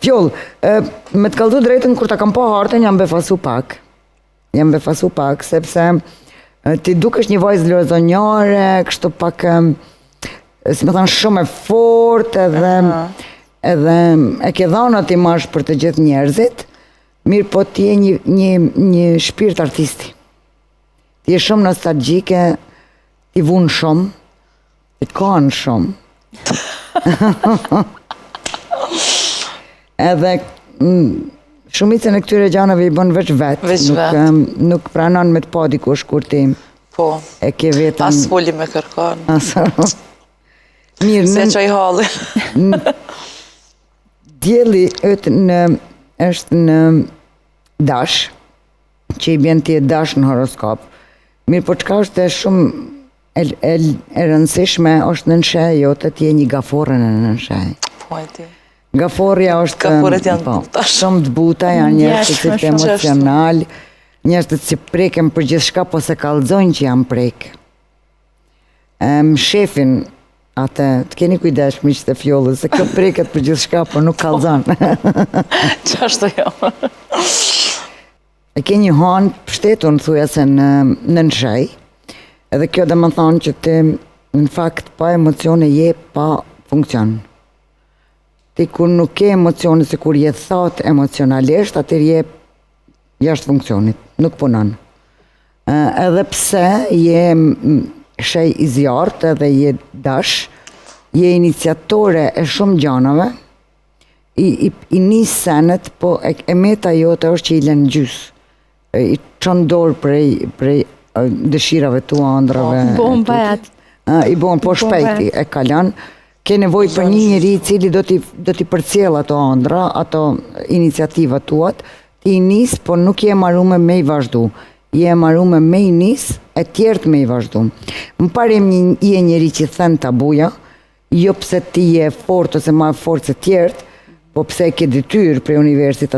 Fjoll, e, me të kallzu drejtën, kur ta kam pa hartën, jam befasu pak. Jam befasu pak, sepse e, ti dukesh një vajzë lozonjare, kështu pak, e, si me thënë, shumë e fortë edhe, edhe e ke dhënë atë imazh për të gjithë njerëzit, mirë po ti je një, një, një shpirt artisti. Ti je shumë nostalgjike, ti vun shumë, ti kanë shumë. Edhe mm, shumicën e këtyre gjanave i bën veç vet, Veç nuk, vet. em, nuk pranon me të pa dikush kur ti Po, e ke vetën. as foli me kërkon. As. Mirë, Se në, qaj hallin. dielli yt në është në dash, që i bjen ti e dash në horoskop. Mirë, po çka është e shumë e, e, e rëndësishme është nënsheja jote, ti je një gaforre në nënshej. Po, e di. Gaforja është Gaforret janë po, të buta. Shumë të buta, janë njerëz të Ndjeshme cilët shumë. emocional, njerëz të cilët preken për gjithçka, po se kallzojnë që janë prek. Em shefin atë, të keni kujdes miqtë e fjollës, se kjo preket për gjithçka, po nuk kallzon. Qashtu jo. E ke një hanë pështetun thuja se në nënshej, edhe kjo do më thonë që ti në fakt pa emocione je pa funksion. Ti kur nuk ke emocione, se kur je thatë emocionalisht, atëherë je jashtë funksionit, nuk punon. Ë, Edhe pse je mm, shej i zjarrt edhe je dash, je iniciatore e shumë gjanave, i, i, i nis senet, po e, e meta jote është që i lën gjys. E, I çon dorë prej, prej e, dëshirave tua, ëndrave. Po, e bomba tutje. e atë. Ë, I bon, po Bomba shpejti e kalon. Ke nevojë për një njeri i cili do t'i do t'i përcjell ato ëndra, ato iniciativa tuat, ti i nis, po nuk je marume me i vazhdu. Je marume me i nis, e tjerët me i vazhdu. Më parim një, je njeri që then tabuja, jo pse ti je e fort ose ma e fort se tjerët, po pse e ke detyrë prej universit.